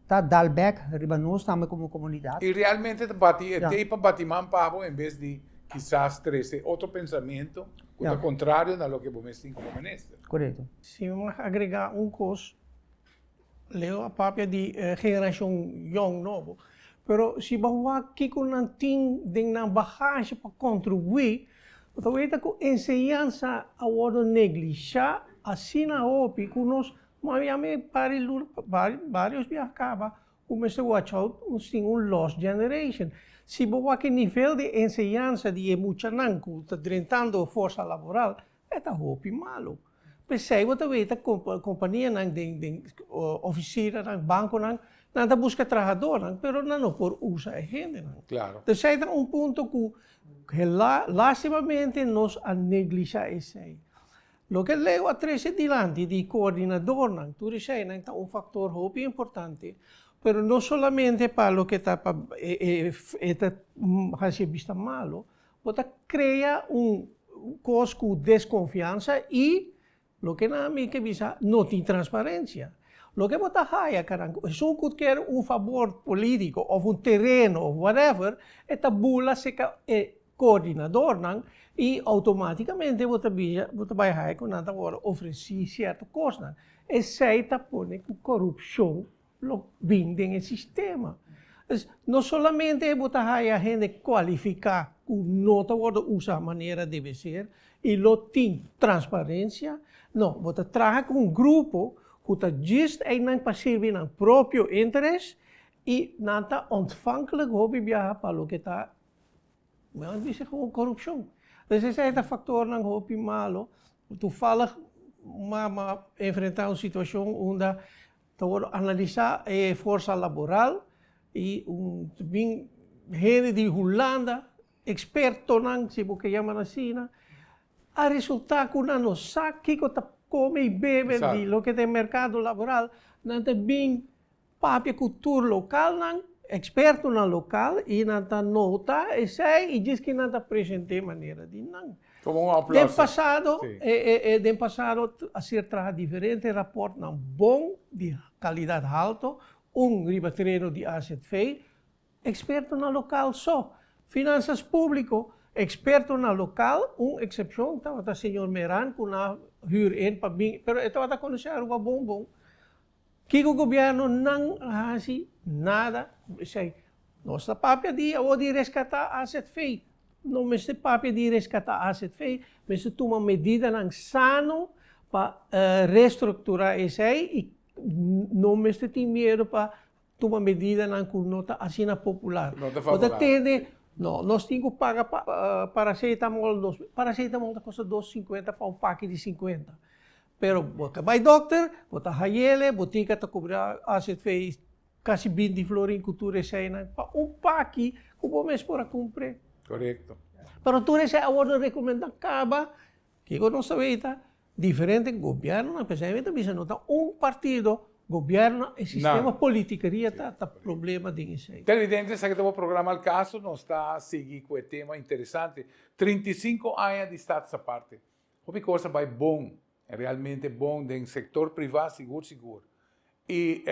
ta dal bèk riba nos tambe komo komunidat. I realmente ta bati e tei pa bati man pa bo en bes di kisas trese otro pensamentu ku ta kontrario na loke bo mes tin komo minister. Korekto. Si mi mag agregá un kos, Leo a papia di e generashon yòn nobo, pero si bo wak kiko nan tin den nan bagashi pa kontribuí, bo ta weta ku enseñansa a wòrdu neglishá asina hopi ku nos Mami a mi pari luna varios biaha caba cu mester watch out nos tin un lost generation. Si bo wak e nivel di enseñansa di e muchanan cu ta drentando forsa laboral e ta hopi malo. P'esey bo ta weta companianan den den oficinanan, banconan nan ta busca trahadornan pero nan no por usa e hendenan. Esey ta un punto cu lastimamente nos a neglisha esey. Loke Leo a trece dilanti di coordinadornan, tur eseinan ta un factor hopi importante, pero no solamente pa loke ta pa e ta haci e bista malo, bo ta crea un cos cu desconfiansa y loke nan ami ke bisa no tin transparencia. Loke bo ta haya karan, esun cu kier un fabor politico of un tereno of whatever, e ta bula seca e coordinadornan y automaticamente bo ta bisa, bo ta bay haya cu nan ta worde ofreci cierto cosnan. Esey ta pone cu corupcion lo bin den e sistema. Dus no solamente bo ta haya hende cualifica cu no ta worde usa manera debe ser y lo tin transparencia, no, bo ta traha cu un grupo cu ta just eynan pa sirbi nan propio interes y nan ta ontvankelijk hopi biaha pa loke ta Mi bisa gewoon corupcion. Dus esei ta factornan hopi malo. Toevallig m'a m'a enfrenta un situacion unda ta worde analisa e forsa laboral y un bin hende di Hulanda, expertonan si bo ke yama nan asina, a resulta cu nan no sa kico ta come y bebe di loke ta e mercado laboral, nan ta bin Papia ku tur lokalnan, ekspertonan lokal i nan ta nota esei i djis ki nan ta present'é manera di nan. Komo un oplossing. Den pasado, den pasado a ser traha diferente raportnan bon di kalidat halto, un riba tereno di azv, Ekspertonan lokal so. Finansas Públiko, Ekspertonan lokal, un eksepshon tabata señor Meran ku nan a hür en pa bin, pero e tabata konosé Aruba bon bon. Kiko gobièrnu nan a hasi? Nada. Esei, nos ta papia di awor di reskatá azv. No mester papia di reskatá azv, mester tuma medidanan sano pa restrukturá esei i no mester tin miedu pa tuma medidanan ku no ta asina popular. No ta Bo ta favorabel. tende, no, nos tin ku paga pa paracetamol, nos, paracetamol ta kosta 2,50 pa un paki di 50. Pero bo ta bai dokter, bo ta hayele, botika ta kobra azv kasi 20 florin ku tur eseinan pa un paki ku bo mes por a kumpr'é. Korekto. Pero tur esei a wòrdu rekomendá kaba, kiko nos ta weta? Diferente gobiernonan, p'esei mi ta bisa no ta un partido, gobierno, e sistema politikeria ta ta problema den esei. Televidente, esaki ta bo programa Al Caso, nos ta sigui cu e tema interesante, 35 aña di Status Aparte. Hopi cos a bay bon, realmente bon den sector priva sigur sigur. Y.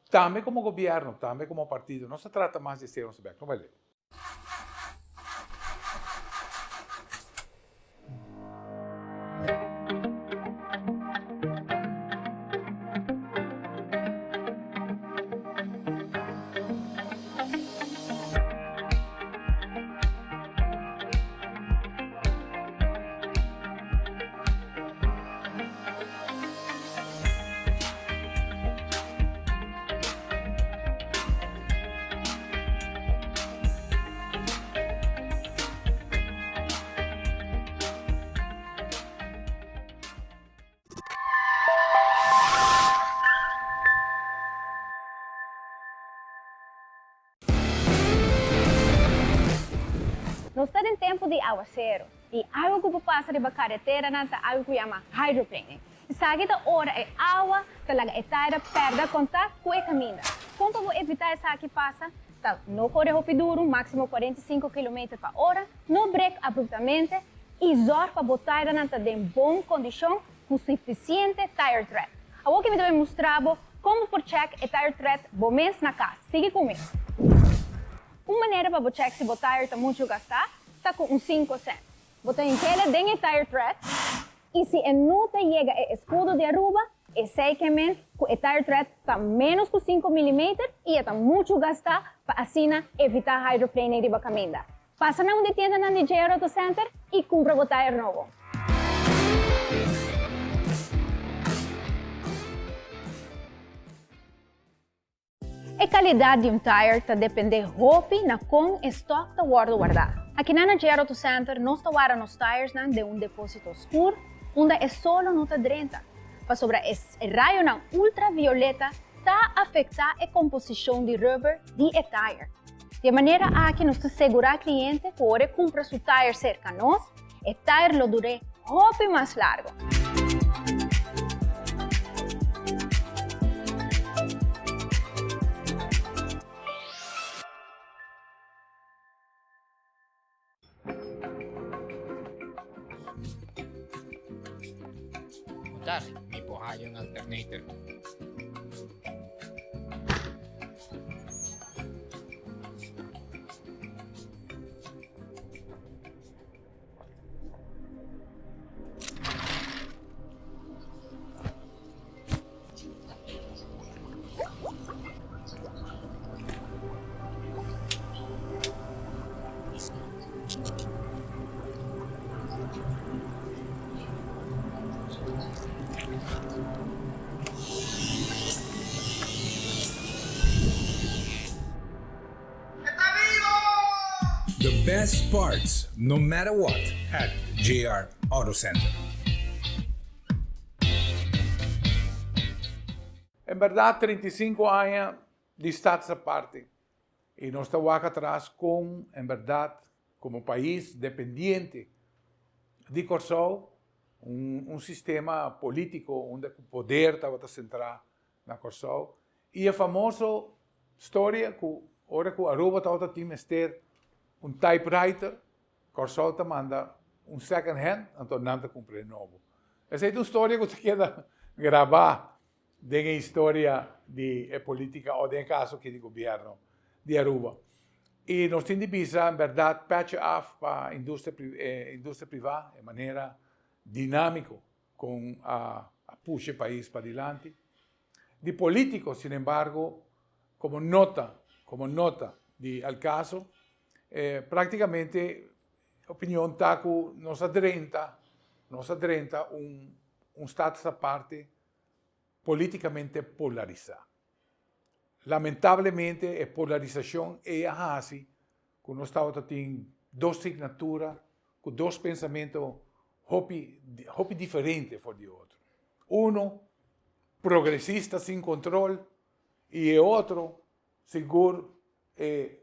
Tambe komo gobièrnu, tambe komo partido, nos ta trata mas di stera nos bèk. No bai leu. Nos ta den tempu di awaseru i algu ku por pasa riba kareteranan ta algu ku yama hydroplaning. Esaki ta ora e awa ta laga e taira pèrdè kontak ku e kaminda. Kon pa bo evitá esaki pasa ta no kore hopi duru, máksimo 45 kilometer pa ora, no brek abruptamente i zòrg pa bo tairanan ta den bon kondishon ku sufisiente tire tread. Awor ki mi ta bai mustra bo kon bo por chèk e tire tread bo mes na kas. Sigui ku mi. Un manera pa bo chèk si bo tire ta muchu gastá ta ku un sinku sènt. Bo ta hink'ele den e tire tread i si e no ta yega e eskudo di Aruba, esei ke men ku e tire tread ta ménos ku sinku milimeter i e ta muchu gastá pa asina evitá hydroplaning riba kaminda. Pasa na un di tiendanan di JR Auto Center i kumpra bo tire nobo. E kalidat di un tire ta dependé hopi na kon e stòk ta wòrdu wardá. Akinan na JR Auto Center nos ta warda nos tiresnan den un depósito skur unda e solo no ta drenta, pasobra e rayonan ultravioleta ta afektá e komposishon di rubber di e tire. Di e manera aki nos ta segurá kliente ku ora e kumpra su tire serka nos, e tire lo dur'é hopi mas largu. Botar, mi por haya un alternator. The best parts, no matter what, at JR Auto Center. En berdad 35 aña di Status Aparte y nos ta wak atras con en berdad como pais dependiente di Corsou, un un sistema politico unda cu poder tabata centra na Corsou y e famoso storia cu ora cu Aruba tabata tin mester un typewriter Kòrsou ta manda un second hand, anto nan ta kumpra e nobo. Esei ta un storia ku ta keda grabá den e historia di e politika o den e kaso aki di gobièrnu di Aruba. I nos tin di bisa en bèrdat pètje af pa industria e industria privá, e manera dinámiko kon a pusha e pais padilanti. Di polítiko, sinembargo, komo nota, komo nota di al kaso, práktikamente opinion ta ku nos a drenta, nos a drenta un un status aparte polítikamente polarisá. Lamentablemente e polarisashon ei a hasi ku nos tabata tin dos signatura ku dos pensamentu hopi hopi diferente for di otro. Uno progresista sin control y e otro sigur e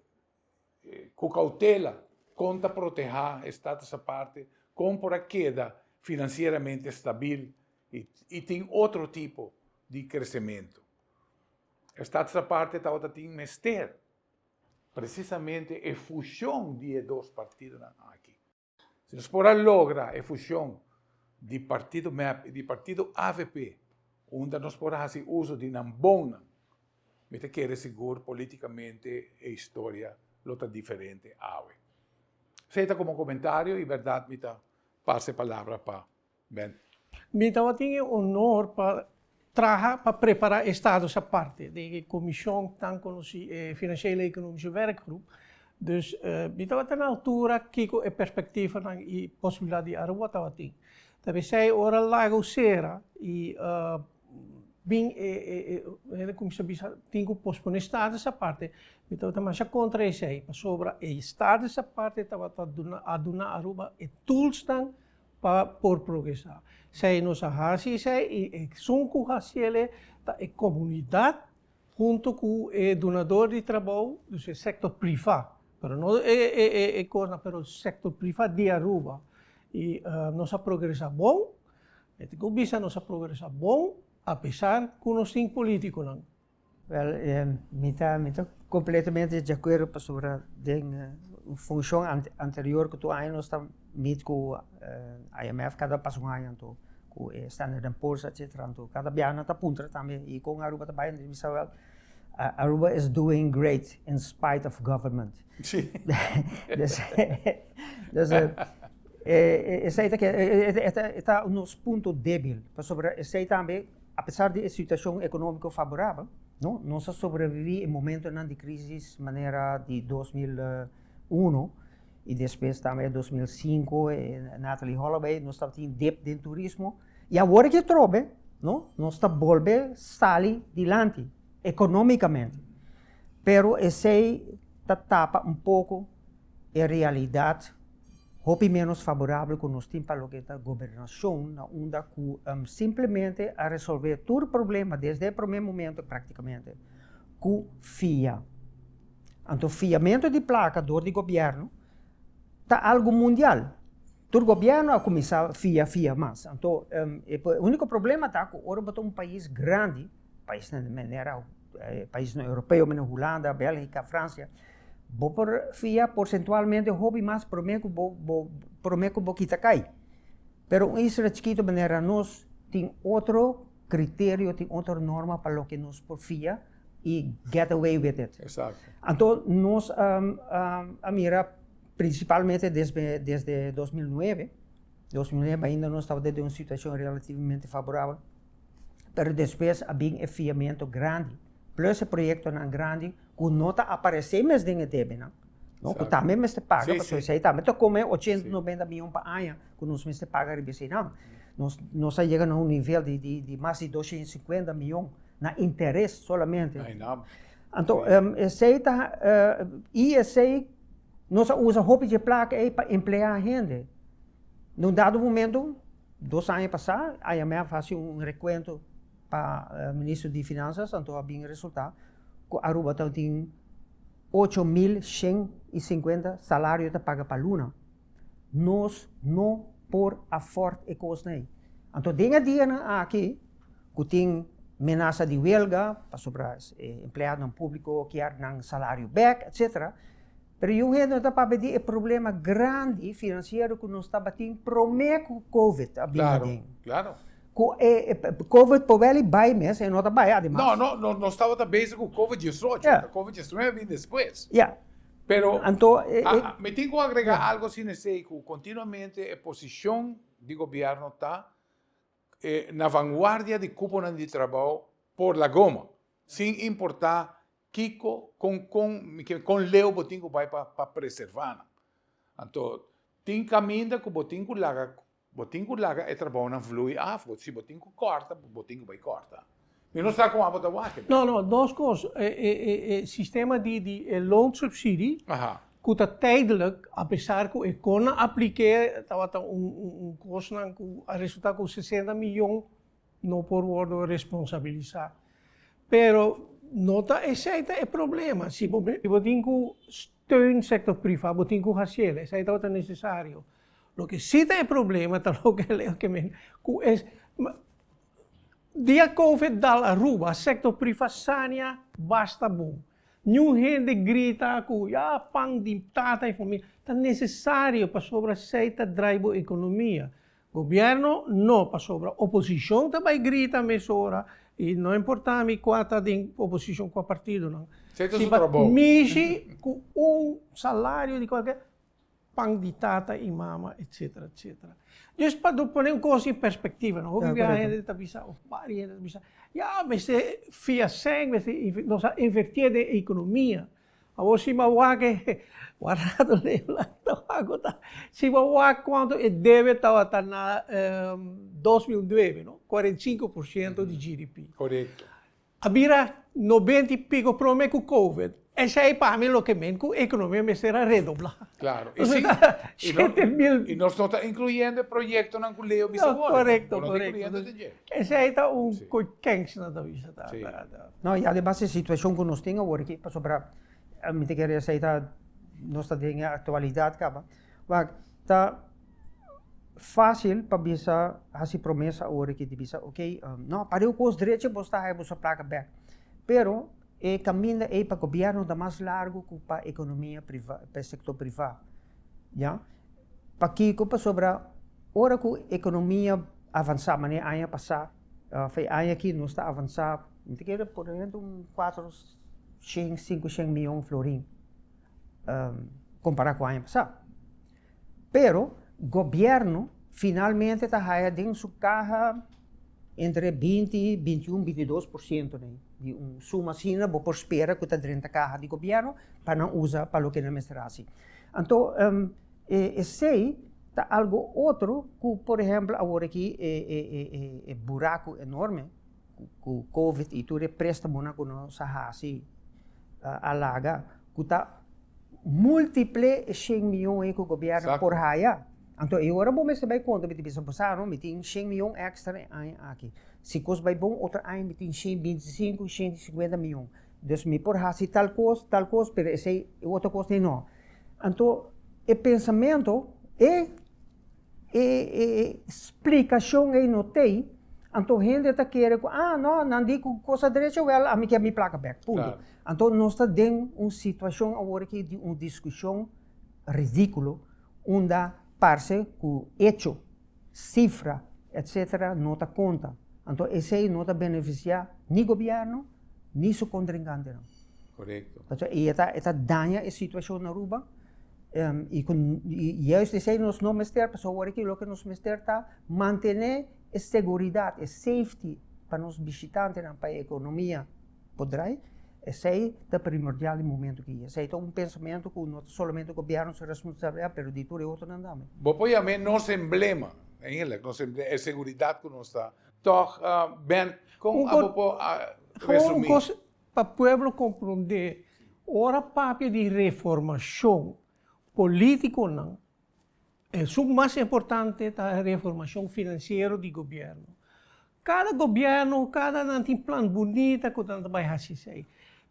cu cautela con ta proteha e status aparte, con por a keda financieramente stabil y tin otro tipo di crecemento. E status aparte tabata tin mester precisamente e fusion di e dos partidonan aki. Si nos por a logra e fusion di partido mep y di partido avp, unda nos por a haci uso di nan bonnan, Mi ta kere sigur politikamente e historia lo ta diferente awe. Esei ta komo komentario i bèrdat mi ta pasa e palabra pa Ben. Mi tabatin e honor pa traha pa prepara e status aparte den e comision tan conoci e Financiële Economische Werkgroep. Dus mi tabata na altura kico e perspectivanan y posibilidad di Aruba tabatin. Ta pesey ora Lago cera y bin e hende cuminsa bisa tin cu pospone status aparte, mi tabata masha contra esey pasobra e status aparte tabata a duna Aruba e toolsnan pa por progresá. Esei nos a hasi esei i esun ku hasiel ta e komunidat huntu ku e dunador di trabou, dus e sektor privá, pero no e kosnan, pero sektor privá di Aruba. I nos a progresá bon, mi tin ku bisa nos a progresá bon apesar ku nos tin polítikonan. Wel, mi ta mi ta completamente di acuerdo pasobra den un funcion anterior cu tur aña nos ta meet cu IMF cada pas un aña anto cu e Standard and Poor's etcetera anto cada biaha nan ta puntra tambe y con Aruba ta bay anto mi bisa wel Aruba is doing great in spite of government. Sí. Dus dus esey ta e ta nos punto debil pasobra esey tambe Apesar di e situashon ekonómiko faborabel, no, nos a sobreviví e momentonan di krísis manera di 2001 i despues tambe 2005, e Natalie Holloway, nos tabatin dip den turismo i awor aki atrobe, no, nos ta bolbe sali dilanti ekonómikamente. Pero esei ta tapa un poko e realidat hopi ménos faborabel ku nos tin pa loke ta gobernashon na unda ku simplemente a resolvé tur problema desde e promé momento práktikamente ku fia. Anto fiamentu di plaka dor di gobièrnu ta algu mundial. Tur gobièrnu a kuminsá fia fia mas. Anto e úniko problema ta ku ora bo ta un pais grandi, paisnan manera paisnan europeo manera Hulanda, Bélgika, Fransia, Bo por fia porsentualmente hopi mas promé ku bo bo promé ku bo kita kai. Pero un isla chikitu manera nos tin otro kriterio, tin otro norma pa loke nos por fia i get away with it. Exacto. Anto nos a mira prinsipalmente desde desde 2009, 2009 ainda nos tabata den un situashon relativamente faborabel, pero despues a bin e fiamento grandi plus e proyectonan grandi cu no ta aparece mes den e debenan, no, cu tambe mester paga, pasobra esey tambe ta come ochenta, noventa miyon pa aña cu nos mester paga riba eseynan. Nos, nos a yega na un nivel di, di, di mas di doscientos y cincuenta miyon na interes solamente. Anto, esey ta, y esey nos a usa hopi dje placa ey pa emplea hende. Na un dado momento, dos aña pasa, IMF haci un recuento Pa Minister di Finanzas anto a bin resulta cu Aruba ta tin 8150 salario ta paga pa luna. Nos no por afford e cosnan ey. Anto den e dianan aki cu tin menasa di welga pasobra e empleadonan publico kier nan salario bek etcetera, pero yu hende no ta papia di e problema grandi financiero cu nos tabatin prome cu covid a bin aden. Claro, claro. Ku e Covid por wel i bai mes, e no ta bai ademas. No, no, no, nos tabata bezig ku Covid 18, Ja. Covid 19 a bin despues. Ja. Pero, Anto, e, e, a, a, mi tin ku agrega algo asina esei, ku kontinuamente e posishon di gobièrnu ta eh, na vanguardia di kuponan di trabou por la goma, sin importá kiko, kon, kon, mi ke, kon leu bo tin ku bai pa, pa preservá nan. Anto, tin kaminda ku bo tin ku laga Bo tin ku laga e trabounan vlui af, bo si bo tin ku kòrta, bo tin ku bai kòrta. Mi no sa kon abo ta wak e. No, no, dos kos. E, e, e, e sistema di, di e loonsubsidie, ku ta tijdelijk, apesar ku e kon a aplik'é, tabata un, un, un kosnan ku a resultá ku 60 miyon no por wòrdu responsabilisá. Pero no ta esei ta e problema. Si bo, si bo tin ku steun sektor privá, bo tin ku hasiel, esei tabata nesesario. Loke si ta e problema ta loke Leo ke men ku es dia covid dal Aruba sector priva sania basta bon. Niun hende grita ku ya pan di tata y famia ta necesario pasobra esey ta drai bo economia. Gobierno no pasobra oposicion ta bay grita mesora. I no importa mi kua ta den oposishon kua partidonan. Esei ta Si su pa trabou. mishi ku un salario di kualke pan di tata i mama etcetera etcetera. Dus pa do pone un kos in perspektiva no. Hopi Ja, bia korekto. hende ta bisa of bari hende ta bisa ya mester fia sèn mester nos a invertié den ekonomia. Awor si bo a wak e guardado Leola ta wak ku ta si bo a wak kuantu e debe tabata na 2009 no 45% di GDP. Korekto. A bira 90 i piko prome ku covid. Esei pa mi loke men ku ekonomia mester a redobla. Klaro. I si i nos no ta inkluyendo e proyektonan ku Leo bisa No, wòrdu. korekto, Bo no ta korekto. inkluyendo den dje. Esei ta un koi kèns nan ta bisa ta. No, i ademas e situashon ku nos tin awor aki, pasobra mi ta kere esei ta nos ta den e aktualidat kaba. Wak, ta fásil pa bisa hasi promesa awor aki di bisa okey, no, pareu kos drechi bos ta haya boso plaka bèk. Pero e kaminda ei pa gobièrnu ta mas largu ku pa ekonomia priva, pa e sektor privá, ya. Pakiko? Pasobra ora ku ekonomia avansá manera aña pasá, Of e aña aki nos ta avansá, mi ta kere por ehempel un kuatro shen, sinku shen mion florin kompará ku aña pasá. Pero gobièrnu finalmente ta haya den su kaha entre 20, 21, 22 por siento di un suma asina bo por spera ku ta drenta kaha di gobièrnu pa nan usa pa loke nan mester hasi. Anto Esey ta algo otro cu por ehempel awor aki e buraco enorme cu covid y tur e prestamonan cu nos a haci a laga cu ta multiple e shen miyon ey cu gobierno por haya. Anto e ora bo mester bay conta mi ta bisa bo sa no mi tin shen miyon extra e aña aki. Si cos bay bon otro aña mi tin shen binti sinku, shen sinkuenta miyon. Dus mi por haci tal cos, tal cos, pero esey e otro cos ey no. Anto e pensamentu, e e splikashon ei no t'ei, anto hende ta kere ku ah no, nan di ku kos a drecha, wèl ami ke mi plaka bèk, punto. Anto nos ta den un situashon awor aki di un diskushon ridíkulo unda parse ku echo, sifra, etcetera no ta konta. Anto esei no ta benefisiá ni gobièrnu ni su kontrinkantenan. Korekto. Pasobra e ta e ta daña e situashon na Aruba i ku juist esei nos no mester pasobra awor aki loke nos mester ta mantené e seguridat, e safety pa nos bishitantenan, pa e ekonomia por drai, esei ta primordial den momento aki. Esei ta un pensamentu ku no ta solamente gobièrnu su responsabilidat pero di tur e otronan tambe. Bo por yam'é nos emblema, eigenlijk nos emblema, e seguridat ku nos ta. Tòg Ben, kon abo por resumí? Pa pueblo komprondé, ora papia di reformashon polítikonan, esun mas importante ta reformashon finansiero di gobièrnu. Kada gobièrnu, kada nan tin plan bunita ku nan ta bai hasi esei,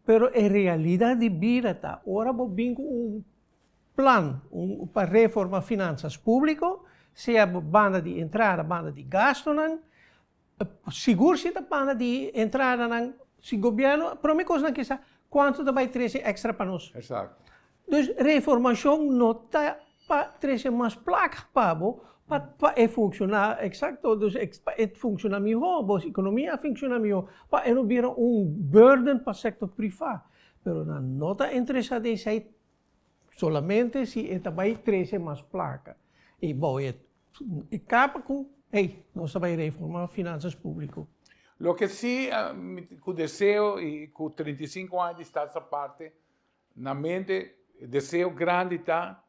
pero e realidat di bida ta ora bo bin ku un plan un pa reforma finansas públiko, sea banda di entrada, banda di gastunan, Sigur si ta banda di entradanan, si gobierno, prome cosnan kisa cuanto ta bay trece extra pa nos. Exacto. Dus reformacion no ta pa trece mas placa pa bo, pa pa e funciona, exacto, dus pa e funciona miho, bo economia funciona miho, pa e no bira un burden pa sector priva. Pero nan no ta interesa den esey Solamente si e ta bai trece mas placa. Y bou e capa cu, hey, nos ta bai reforma finanzas publico. Loke si mi cu deseo y cu 35 aña di Status Aparte na mente, e deseo grandi ta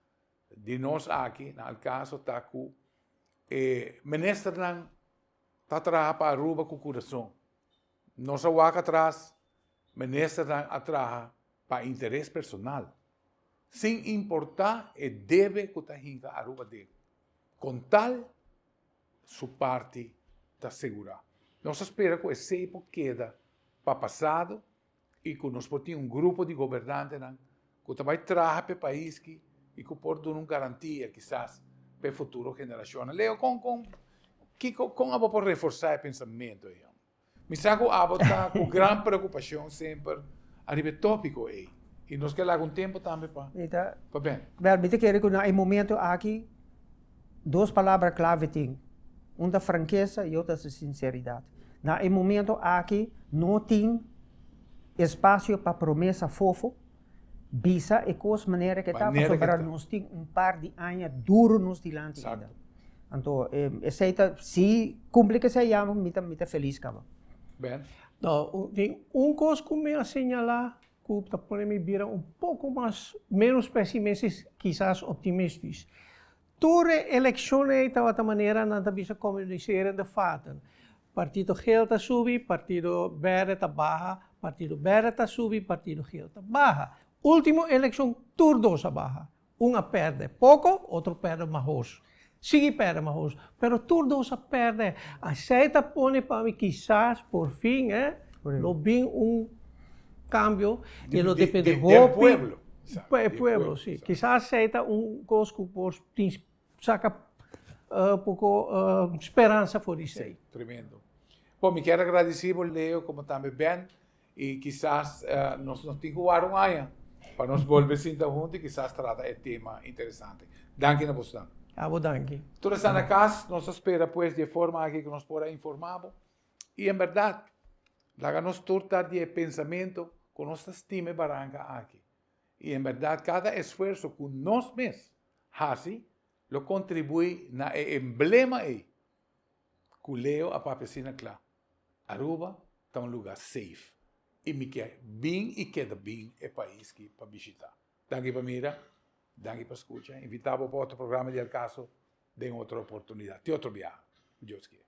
di nos aki na Al Caso ta cu e ministernan ta traha pa Aruba cu curason. Nos a wak atras, ministernan a traha pa interes personal, sin importa e debe cu ta hinca Aruba den, con tal su parti ta segura. Nos a spera cu esey por keda pa pasado y cu nos por tin un grupo di gobernantenan cu ta bay traha p'e pais ki y cu por duna un garantia kisas p'e futuro generacionnan. Leo, con con kico con abo por reforsa e pensamento ey? Mi sa cu abo ta cu gran preocupacion semper ariba e topico ey y nos ke laga un tempo tambe pa pa ben. Wel, mi ta kere cu na e momento aki dos palabra clave tin, un ta frankesa y otro ta sinceridad. Na e momento aki no tin espasio pa promesa fofo, bisa e kos manera ke ta, pasobra nos tin un par di aña duro nos dilanti ainda. Anto esei ta, si kumpli ku esei ya mi ta mi ta felis kaba. Ben. No, tin un kos ku mi a señalá ku ta pone mi bira un poko mas ménos pesimistis, kisas optimistis. Tur e elekshon ei tabata manera nan ta bisa communicerende vaten. Partido geel ta subi, partido berde ta baha, partido berde ta subi, partido geel ta baha. Ultimo elekshon tur dos a baha. Un a perde poko, otro perde mahos. Sigui perde mahos, pero tur dos a perde. Esei ta pone pa mi kisas por fin eh, lo bin un cambio y lo depende hopi. Den pueblo. E pueblo, si. Kisas esei ta un kos ku por tin saka poko speransa for di esei. Tremendo. Bon, mi kier a gradisí bo Leo komo tambe Ben i kisas nos no tin ku wara un aña pa nos bolbe sinta huntu i kisas trata e tema interesante. Danki na bosnan. Abo danki. Tur esnan na kas, nos ta spera pues di e forma aki ku nos por a informá bo. I en bèrdat, laga nos tur ta di e pensamentu ku nos ta stima e baranka aki. I en bèrdat kada esfuerso ku nos mes hasi lo kontribuí na e emblema ei ku Leo a papia asina kla, Aruba ta un lugá safe i mi ke bin i keda bin e pais ki pa bishitá. Danki pa mira, danki pa skucha. Invitá bo pa otro programa di Al Caso den otro oportunidat. Te otro biaha, ku Dios kier.